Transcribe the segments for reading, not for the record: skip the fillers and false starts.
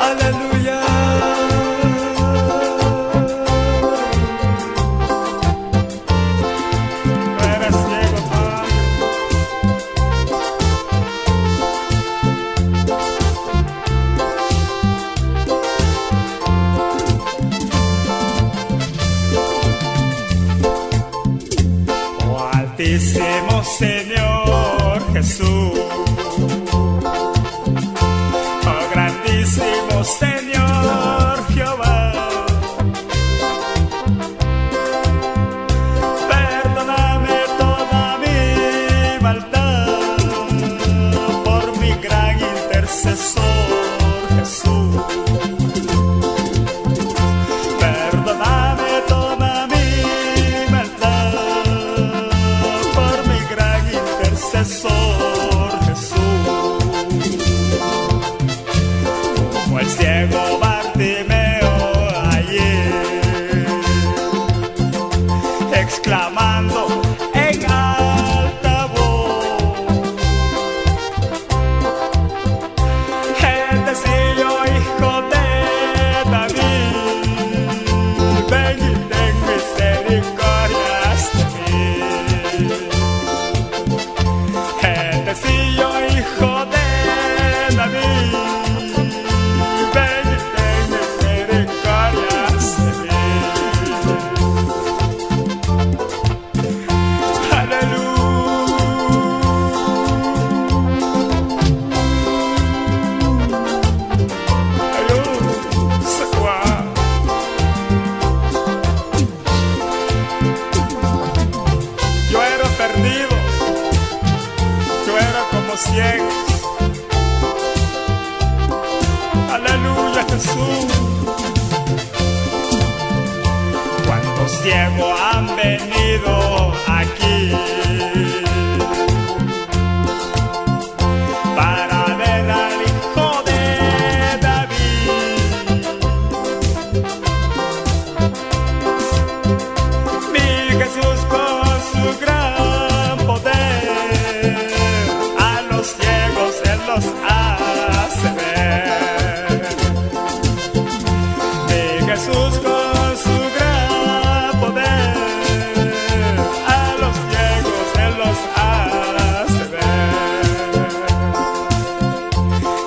Aleluya. No eres ciego, Padre. Oh Altísimo Señor Jesús, oh grandísimo Señor Jehová, perdóname toda mi maldad por mi gran intercesor Jesús. Perdóname toda mi maldad por mi gran intercesor Jesús. Como el ciego Bartimeo ayer, exclamando en alta voz: Bendecido hijo de David, ven y ten misericordia de mí. Bendecido hijo de David, ven y ten misericordia de mí. Aleluya. Yo era perdido, yo era como ciego. Aleluya, Jesús. Cuántos ciegos han venido aquí para ver al Hijo de David. Mi Jesús con su gran poder a los ciegos él los hace ver. Mi Jesús con su gran poder a los ciegos él los hace ver.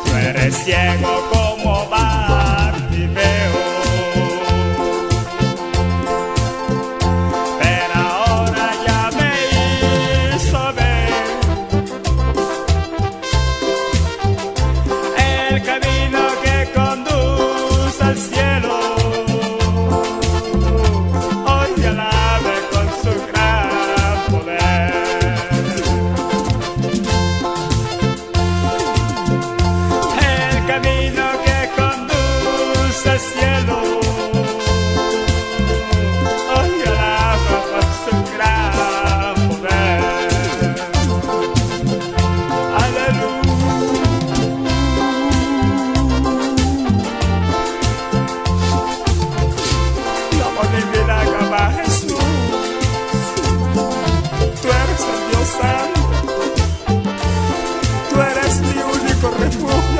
Tú eres ciego como Bartimeo, pero ahora ya me hizo ver el camino que conduce al cielo. Hoy alabe con su gran poder. El camino que conduce al cielo. Hoy alaba con su gran poder. Aleluya. Jesús. Tú eres el Dios Santo. Tú eres mi único refugio.